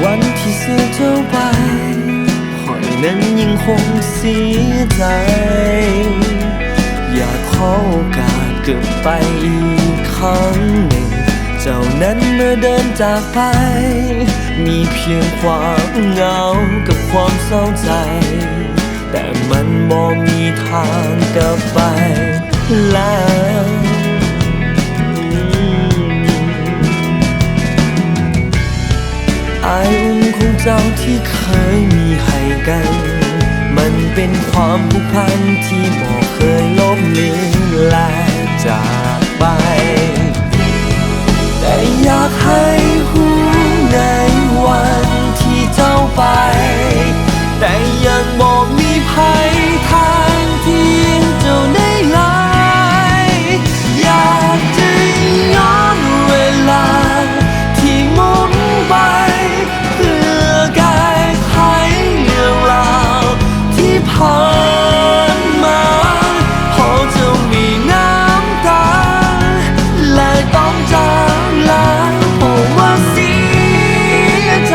ວັນທີ່ເສຍເຈົ້າໄປ ຂ້ອຍນັ້ນຍັງຄົງເສຍໃຈ. ຢາກຂໍໂອກາດກັບໄປອີກຄັ້ງໜຶ່ງ. ເຈົ້ານັ້ນເມື່ອເດີນຈາກໄປ ມີພຽງຄວາມເຫງົາກັບຄວາມເສົ້າໃຈ. ແຕ່ມັນບໍ່ມີທາງກັບໄປແລ້ວ. ອາຍອຸ່ນຂອງເຈົ້າທີ່ເຄີຍມີໃຫ້ກັນ ມັນເປັນຄວາມຜູກພັນທີ່ບໍ່ເຄີຍລົບເລືອນ ແລະ ຈາກໄປ. ແຕ່ຢາກໃຫ້ຮູ້ໃນວັນທີ່ເຈົ້າໄປ ແຕ່ຍັງບໍ່ມີໃຜທາງທຽງເຈົ້າໄດ້ເລີຍ. ຢາກຈະຍ້ອນເວລາທີ່ໝູນໄປ ເພື່ອແກ້ໄຂເລື່ອງລາວທີ່ຜ່ານມາ ເພາະເຈົ້າມີນ້ຳຕາ ແລະ ຕ້ອງຈາກລາ ເພາະວ່າເສຍໃຈ.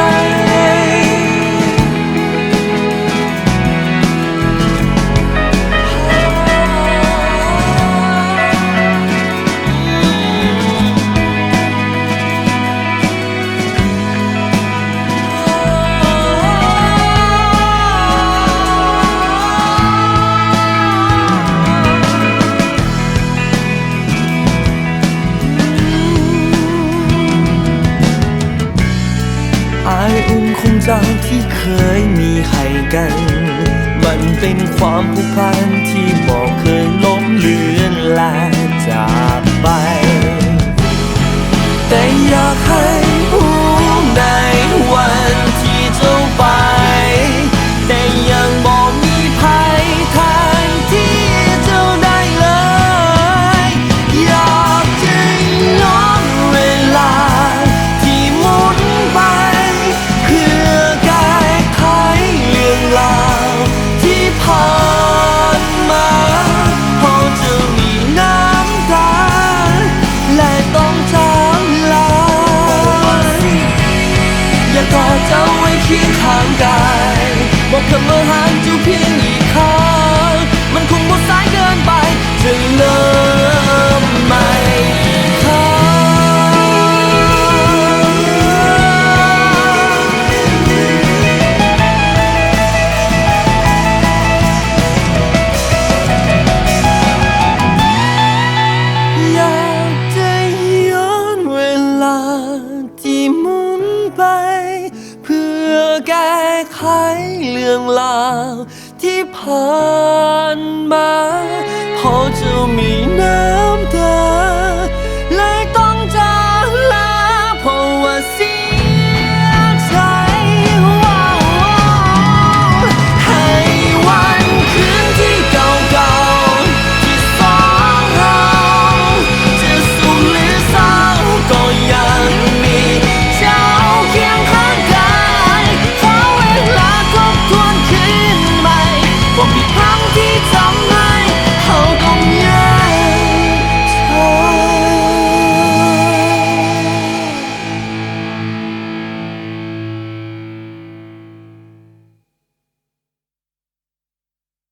ອາຍອຸ່ນຂອງເຈົ້າທີ່ເຄີຍມີໃຫ້ກັນ ມັນເປັນຄວາມຜູກພັນທີ່ບໍ່ເຄີຍລົບເລືອນ ແລະ ຈາກໄປ. ແຕ່ຢາກໃຫ້ຮູ້ໃນວັນທີ່ເຈົ້າໄປ ແຕ່ຍັງບໍ່ມີໃຜແທນທີ່ເຈົ້າໄດ້ເລີຍ. ຢາກຈະຍ້ອນເວລາທີ່ໝູນໄປ ເພື່ອແກ້ໄຂເລື່ອງລາວທີ່ຜ່ານມາ ເພາະເຈົ້າມີນ້ຳຕາ ແລະ ຕ້ອງຈາກລາ. ຢາກກອດເຈົ້າໄວ້ຄຽງຂ້າງກາຍ ບອກຄຳວ່າຮັກເຈົ້າພຽງອີກຄັ້ງ ມັນຄົງບໍ່ສາຍເກີນໄປ ຈະເລີ່ມໃໝ່ອີກຄັ້ງ. ຢາກຈະຍ້ອນເວລາທີ່ໝູນໄປ ເພື່ອແກ້ໄຂເລື່ອງລາວທີ່ຜ່ານມາ ເພາະເຈົ້າມີ